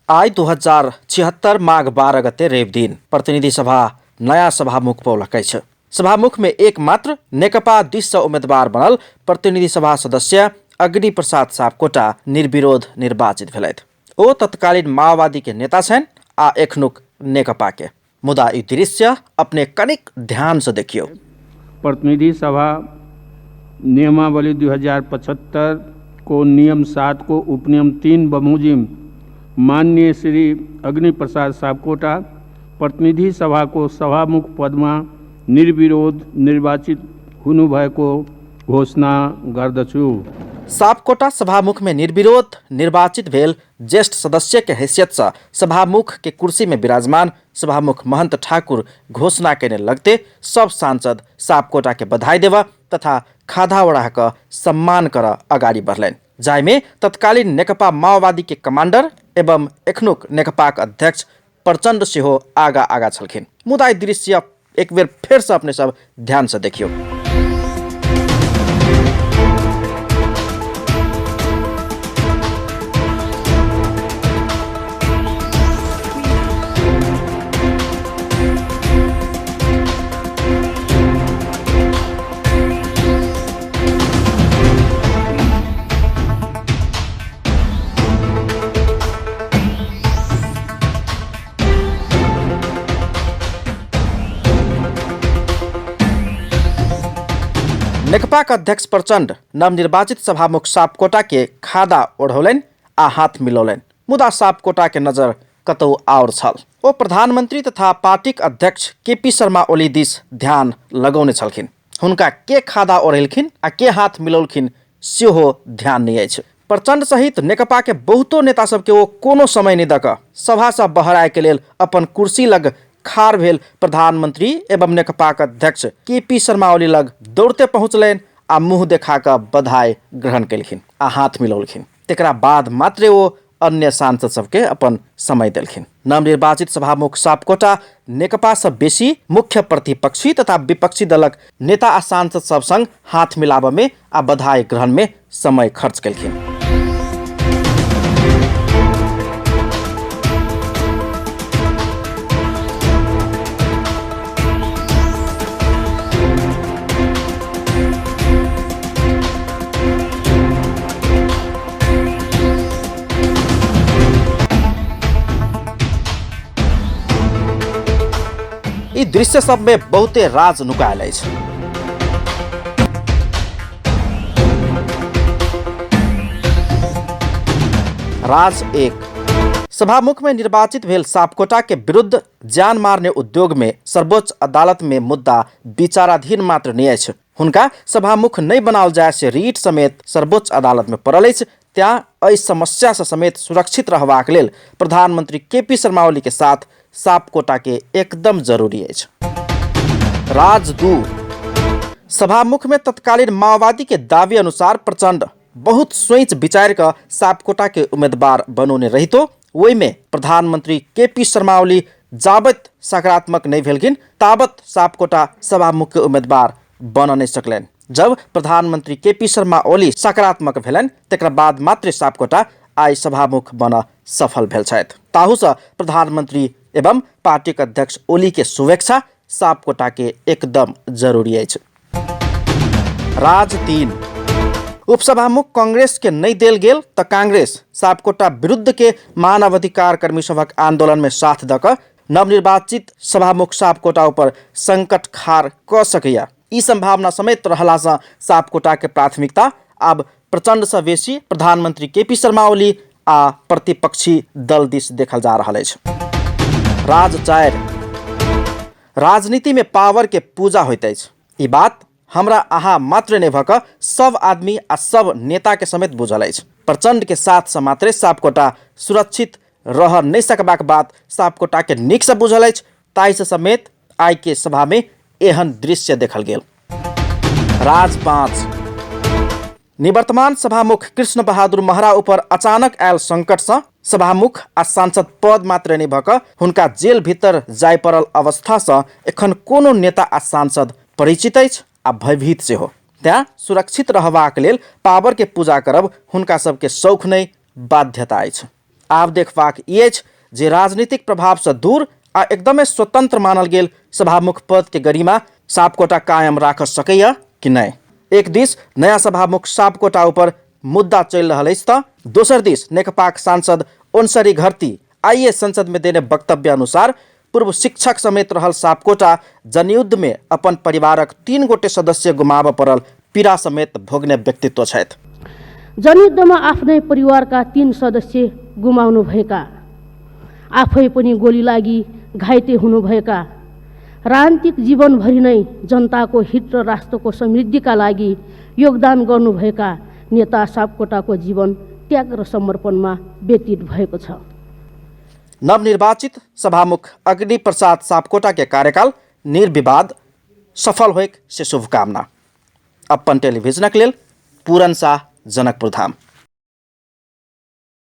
आइ 2076 माघ 12 गते रवि दिन प्रतिनिधि सभा नयाँ सभामुख पौलक अछि। सभामुख में एकमात्र नेकपा दिस से उम्मीदवार बनल प्रतिनिधि सभा सदस्य अग्नि प्रसाद सापकोटा निर्विरोध निर्वाचित भेलथि। ओ तत्कालीन माओवादी के नेता छनि आ एखनुक नेकपा के। मुदा ई दृश्य अपने कनिक ध्यान से देखियौ। प्रतिनिधि सभा नियमावली 2075 को नियम 7 को उपनियम 3 बमोजिम माननीय श्री अग्नि प्रसाद सापकोटा प्रतिनिधि सभा को सभामुख पदमा निर्विरोध निर्वाचित हुनुभएको घोषणा गर्दछु। सापकोटा सभामुख में निर्विरोध निर्वाचित भेल ज्येष्ठ सदस्य के हैसियत से सभामुख के कुर्सी में विराजमान सभामुख महंत ठाकुर घोषणा केने लगते सब सांसद सापकोटा के बधाई देवा तथा खाधा ओढ़ा क सम्मान कर अगाडि बढ़लनि, जाहिमे तत्कालीन नेकपा माओवादी के कमांडर एवं एखनुक नेकपाक अध्यक्ष प्रचंड सेहो आगा आगा छलखिन। मुदा ई दृश्य एक बेर फेर से अपने सब ध्यान से देखियो। नेकपाक अध्यक्ष प्रचंड नवनिर्वाचित सभामुख सापकोटा के खादा ओढ़ौलनि आ हाथ मिलौलनि, मुदा सापकोटा के नजर कतौ आओर छल। ओ प्रधानमंत्री तथा पार्टीक अध्यक्ष के पी शर्मा ओली दिस ध्यान लगौने छलखिन। हुनका के खादा ओढ़ेलखिन आ के हाथ मिलौलखिन सेहो ध्यान नहि अछि। प्रचंड सहित नेकपा के बहुतो नेता सबके ओ कोनो समय नहि दऽ कऽ सभा सँ बहराय के लेल अपन कुर्सी लग खाड़ भेल प्रधानमंत्री एवं नेकपाक अध्यक्ष के पी शर्मा ओली लग दौड़ते पहुँचलनि आ मुँह देखा कऽ बधाई ग्रहण केलखिन आ हाथ मिलौलखिन। तकरा बाद मात्रे ओ अन्य सांसद सबके अपन समय देलखिन। नवनिर्वाचित सभामुख सापकोटा नेकपा सँ बेसी मुख्य प्रतिपक्षी तथा विपक्षी दलक नेता आ सांसद सब संग हाथ मिलाबऽ में आ बधाई ग्रहण में समय खर्च केलखिन। ई दृश्य सब में बहुते राज नुकायल अछि। राज एक, सभामुख में निर्वाचित भेल सापकोटा के विरुद्ध जान मारने उद्योग में सर्वोच्च अदालत में मुद्दा विचाराधीन मात्र नहीं अछि, हुनका सभामुख नहीं बनाओल जाय से रीट समेत सर्वोच्च अदालत में पड़ल अछि। त्याँ एहि समस्या से समेत सुरक्षित रहबाक लेल प्रधानमंत्री के पी शर्मा ओली के साथ सापकोटा के एकदम जरूरी अछि। राज दू, सभामुख में तत्कालीन माओवादी के दावी अनुसार प्रचंड बहुत सोच विचार कऽ सापकोटा के उम्मीदवार बनौने रहितो ओहिमे प्रधानमंत्री के पी शर्मा ओली जाबत सकारात्मक नहीं भेलखिन ताबत सापकोटा सभामुख के उम्मीदवार बन नहीं सकलनि। जब प्रधानमंत्री के पी शर्मा ओली सकारात्मक भेलनि तकरा बाद मात्र सापकोटा आइ सभामुख बन सफल भेल छथि। ताहूसँ प्रधानमंत्री एवं पार्टीक अध्यक्ष ओली के शुभेच्छा सापकोटा के एकदम जरूरी अछि। राज तीन, उपसभामुख कांग्रेस के नहीं देल गेल त कांग्रेस सापकोटा विरुद्ध के मानवाधिकार कर्मी सभक आंदोलन में साथ दऽ कऽ नवनिर्वाचित सभामुख सापकोटा ऊपर संकट खाड़ कऽ सकैया। ई संभावना समेत रहलासँ सापकोटा के प्राथमिकता आब प्रचंड सँ बेसी प्रधानमंत्री के पी शर्मा ओली आ प्रतिपक्षी दल दिस देखल जा रहल अछि। राज चारि, राजनीति में पावर के पूजा होइत अछि। ई बात हमरा अहाँ मात्र नहि भऽ कऽ सब आदमी आ सब नेता के समेत बुझल अछि। प्रचंड के साथ सँ मात्रे सापकोटा सुरक्षित रह नहि सकबाक बात सापकोटा के नीक सँ बुझल अछि। ताहि सँ समेत आइ के सभा में एहन दृश्य देखल गेल। राज पाँच, निवर्तमान सभामुख कृष्ण बहादुर महरा ऊपर अचानक आयल संकट सँ सभामुख आ सांसद पद मात्र नहि भऽ कऽ हुनका जेल भीतर जाय पड़ल अवस्था सँ एखन कोनो नेता आ सांसद परिचित अछि आ भयभीत सेहो। तेँ सुरक्षित रहबाक लेल पावर के पूजा करब हुनका सबके शौख नहि, बाध्यता अछि। आब देखबाक ई अछि जे राजनीतिक प्रभावसँ दूर आ एकदमे स्वतंत्र मानल गेल सभामुख पद के गरिमा सापकोटा कायम राख सकैया कि नहि। एक दिस नया सभामुख सापकोटा ऊपर मुद्दा चलि रहल अछि तऽ दोसर दिस नेकपाक सांसद ओनसरी घरती आइए संसद में देने वक्तव्य अनुसार पूर्व शिक्षक समेत रहल सापकोटा जनयुद्ध में अपन परिवारक 3 गोटे सदस्य गुमाबऽ पड़ल पीड़ा समेत भोगने व्यक्तित्व छथि। जनयुद्धमा आफ्नै परिवारका 3 सदस्य गुमाउनुभएका, आफै पनि गोली लागि घाइते हुनुभएका, राजनीतिक जीवनभरि नै जनताको हित र राष्ट्रको समृद्धिका लागि योगदान गर्नुभएका नेता सापकोटाको जीवन त्याग र समर्पणमा व्यतीत भएको छ। नवनिर्वाचित सभामुख अग्नि प्रसाद सापकोटा के कार्यकाल निर्विवाद सफल होइक से शुभकामना। अपन टेलिभिजनक लेल पूरन शाह, जनकपुर धाम।